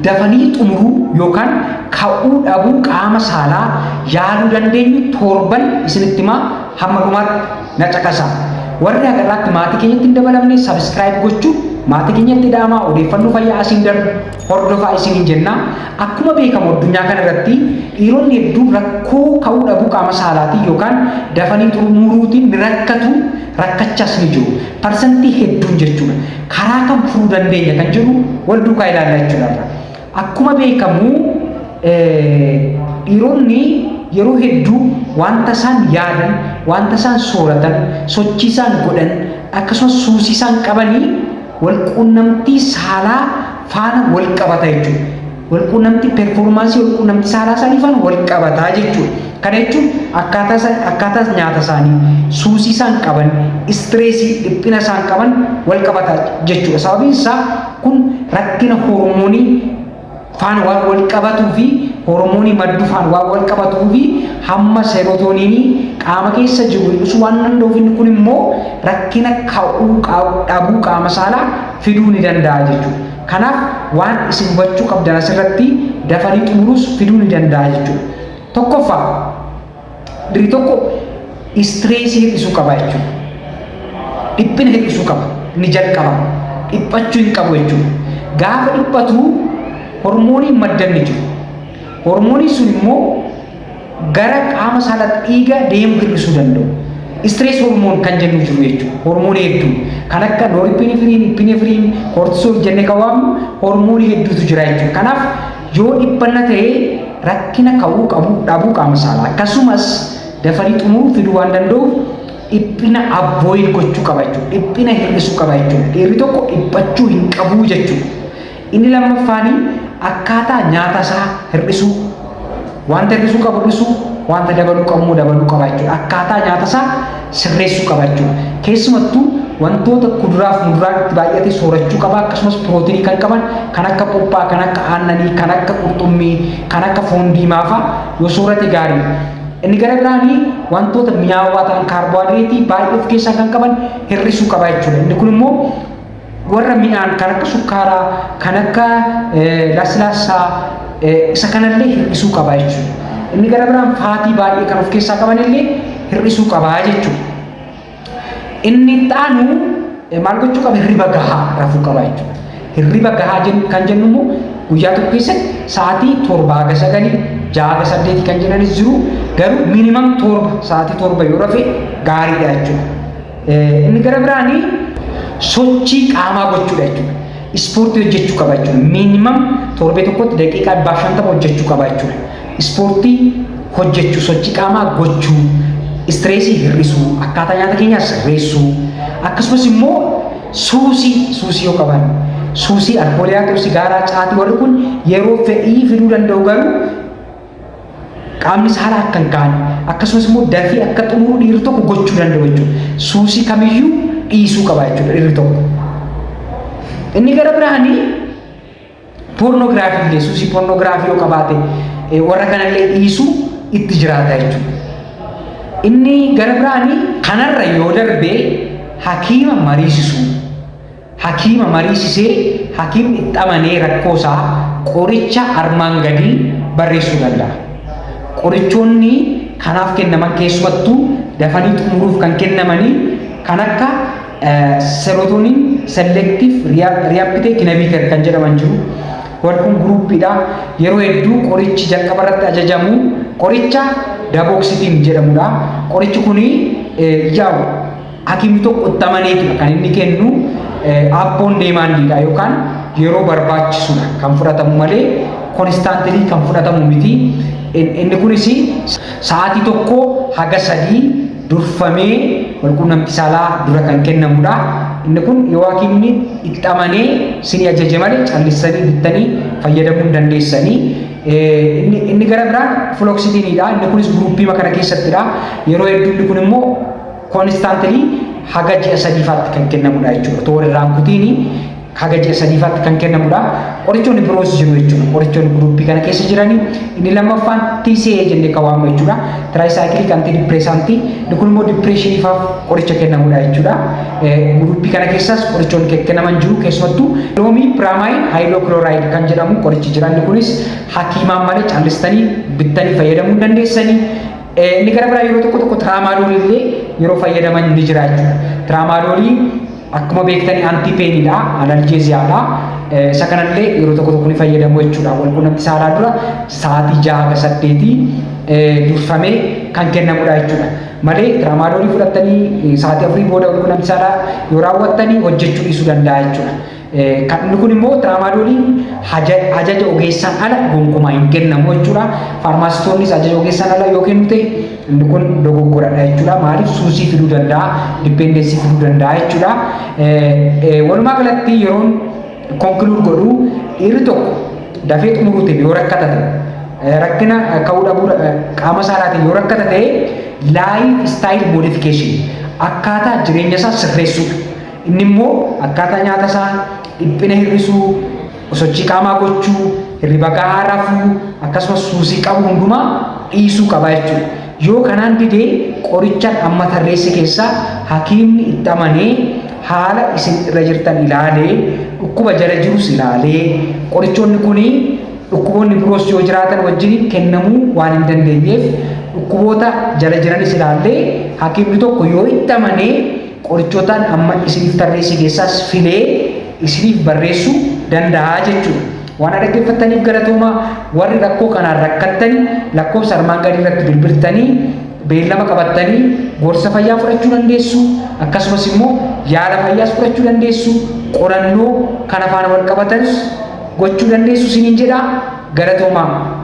Dafanii xumuruu yookaan ka'uu dhabuu qaama saalaa yaaluu dandeenyu torban isinitti himaa, hamma dhumaatti na caqasaa. Warri hagarraatti maatii keenyatti hin dabalamne subscribe gochuun maatii keenyatti dhaamaa, odeeffannoo fayyaa asiin darbu hordofaa isiniin jenna. Akkuma beekamu addunyaa kana irratti dhiironni hedduun rakkoo ka'uu dhabuu qaama saalaatiin yookaan dafanii xumuruutiin ni rakkatu, rakkachaas ni jiru. Parsantii hedduun jechuudha. Karaa kam furuu dandeenya kan jedhu wal duukaa ilaalla jechuudha. Akkuma beekamu dhiironni yeroo hedduu wanta isaan yaadan, wanta isaan sooratan, sochii isaan godhan, akkasumas suusii isaan qabanii wal quunnamtii saalaa faana wal qabata jechuudha. Wal quunnamtii performance wal quunnamtii saalaa isaanii faana wal qabataa jechuudha. Kana jechuun akkaataa nyaata isaanii, suusii isaan qaban, stress, dhiphina isaan qaban wal qabata jechuudha. Sababiin isaa kun rakkina hormoonii faana waan wal qabatuu fi hormoonii madduu faana waan wal qabatuu fi hamma serotoninii qaama keessa jiru hir'isuu waan danda'uuf, inni kun immoo rakkina ka'uu dhabuu qaama saalaa fiduu ni danda'a jechuudha. Kanaaf waan isin hubachuu qabdan asirratti dafanii xumuruus fiduu ni danda'a jechuudha. Tokkoffaa, dhiirri tokko stress hir'isuu qaba jechuudha. Dhiphina hir'isuu qaba. Inni jalqaba. Dhiphachuu hin qabu jechuudha. Gaafa dhiphatu hormooniin maddan ni jiru. Hormooniin sun immoo gara qaama saalaatti dhiiga deemu hir'isuu danda'u. Stress hormone kan jennu jiru jechuudha. Hormoonii hedduu kan akka norepinephrine, epinephrine, cortisol jennee kan waamnu hormoonii hedduutu jira jechuudha. Kanaaf yoo dhiphanna ta'e rakkina ka'uu qabu dhabuu qaama saalaa akkasumas dafanii xumuruu fiduu waan danda'uuf dhiphina avoid gochuu qaba jechuudha. Dhiphina hir'isuu qaba jechuudha. Dhiirri tokko dhiphachuu hin qabu jechuudha. Inni lammaffaanii akkaataa nyaata isaa hir'isuu, wanta hir'isuu qabu hir'isuu, wanta dabaluu qabu immoo dabaluu qaba jechuudha. Akkaataa nyaata isaa sirreessuu qaba jechuudha. Keessumattuu wantoota kuduraa fi muduraa itti baay'ate soorachuu qaba. Akkasumas pirootinii kan qaban kan akka puphaa, kan akka aannanii, kan akka qurxummii, kan akka foon diimaa fa'a yoo soorate gaariidha. Inni gara biraanii wantoota mi'aawaa ta'an, kaarboohayidireetii baay'ee of keessaa kan qaban hir'isuu qaba jechuudha. Inni kun immoo warra mi'aan kan akka sukkaaraa, kan akka laslaassaa, isa kanallee hir'isuu qaba jechuudha. Inni gara biraan fat baay'ee kan of keessaa qaban illee hir'isuu qaba jechuudha. Inni itti aanu maal gochuu qaba? Hirriba gahaa rafuu qaba jechuudha. Hirriba gahaa kan jennu immoo guyyaa tokko keessatti sa'aatii 7 haga 9, 6 haga 8 kan jedhanis jiru, garuu minimum 7, sa'aatii 7 yoo rafe gaariidha jechuudha. Inni gara biraanii sochii qaamaa gochuudha jechuudha. Ispoortii hojjechuu qaba jechuudha. Minimum torbee tokkotti daqiiqaa 150 hojjechuu qaba jechuudha. Ispoortii hojjechuu, sochii qaamaa gochuu, stress hir'isuu, akkaataa nyaata keenyaa sirreessuu, akkasumas immoo suusii yoo qaban, suusii alkoolii haa ta'u, sigaaraa, caatii, warri kun yeroo fedhii fiduu danda'u, garuu qaamni saalaa akka hin kaane akkasumas immoo dafii akka xumuru dhiirri tokko gochuu danda'u jechuudha. Suusii kamiyyuu dhiisuu qaba jechuudha dhiirri tokko. Inni gara biraanii pornography illee, suusii pornography yoo qabaate, warra kanallee dhiisuu itti jiraata jechuudha. Inni gara biraanii kanarra yoo darbee hakiima mariisisuu. Hakiima mariisisee hakiimni itti amanee rakkoo isaa qoricha armaan gadii barreessuu danda'a. Qorichoonni kanaaf kennaman, keessumattuu dafanii xumuruuf kan kennamanii, kan akka serotonin selective reuptake inhibitor kan jedhaman jiru. Warri kun groupiidha. Yeroo hedduu qorichi jalqaba irratti ajajamu qoricha dapoxetine jedhamudha. Qorichi kuni yaa'u hakiimni tokko itti amaneetudha kan inni kennu, upon demandiidha yookaan yeroo barbaachisudha kan fudhatamu malee constantly kan fudhatamu miti. Inni kunis sa'aatii 1 haga 3 durfamee walquunnamtii saalaa dura kan kennamudha. Inni kun yoo hakiimni itti amanee isinii ajaje malee callissanii bittanii fayyadamuu hin dandeessanii. Inni gara biraan fluoxetineiidha. Inni kunis groupii kana keessattidha. Yeroo hedduu inni kun immoo constantly haga ji'a sadiifaatti kan kennamudha jechuudha. Toora irraan kutiini haga ji'a sadiifaatti kan kennamudha. Qorichoonni biroos jiru jechuudha. Qorichoonni groupii kana keessa jiranii inni lammaffaan TCA jennee kan waamnu jechuudha. Tricyclic antidepressantii. Inni kun immoo depressioniifaaf qoricha kennamudha jechuudha. Groupii kana keessaas qorichoonni kennaman jiru, keessumattuu clomipramine hydrochloride kan jedhamu qorichi jira. Inni kunis hakiimaan malee callistanii bittanii fayyadamuu hin dandeessanii. Inni gara biraa yeroo tokko tokko tramadolii illee yeroo fayyadaman ni jira jechuudha. Tramadolii akkuma beektanii antipainiidha, analgesiadha. Isa kanallee yeroo tokko tokko ni fayyadamu jechuudha. Walqunnamtii saalaa dura sa'aatii 6 haga 8 durfamee kan kennamudha jechuudha. Malee tramadolii fudhattanii sa'aatii 4 booda walqunnamtii saalaa yoo raawwattanii hojjechuu dhiisuu danda'a jechuudha. Kan inni kun immoo tramadoliin ajaja ogeessaan ala gonkumaa hin kennamu jechuudha. Faarmaasistoonnis ajaja ogeessaan ala yoo kennu ta'e inni kun dogoggoradha jechuudha. Maaliif? Suusii fiduu danda'a, dependency fiduu danda'a jechuudha. Walumaa galatti yeroon conclude godhu, dhiirri tokko dafee xumuruutiin yoo rakkata ta'e, rakkina ka'uu dhabuu qaama saalaatiin yoo rakkata ta'e, lifestyle modification, akkaataa jireenya isaa sirreessuudha. Inni immoo akkaataa nyaata isaa, dhiphina hir'isuu, sochii qaamaa gochuu, hirriba gahaa rafuu, akkasumas suusii qabu hundumaa dhiisuu qaba jechuudha. Yoo kanaan didee qorichaan amma tarreesse keessaa hakiimni itti amanee, haala isin irra jirtan ilaalee, dhukkuba jala jirus ilaalee, qorichoonni kuni dhukkuboonni biroos yoo jiraatan wajjin kennamuu waan hin dandeenyeef, dhukkuboota jala jiranis ilaallee, hakiimni tokko yoo itti amanee qorichootaan amma isiniif tarreesse keessaas filee isiniif barreessuu danda'a jechuudha. Waan dhaggeeffattaniif galatoomaa. Warri rakkoo kanaan rakkattanii lakkoofsa armaan gadii irratti bilbiltanii beellama qabattanii gorsa fayyaa fudhachuu dandeessu. Akkasumas immoo yaala fayyaas fudhachuu dandeessu. Qorannoo kana faana wal qabatanis gochuu dandeessu isiniin jedha. Galatoomaa.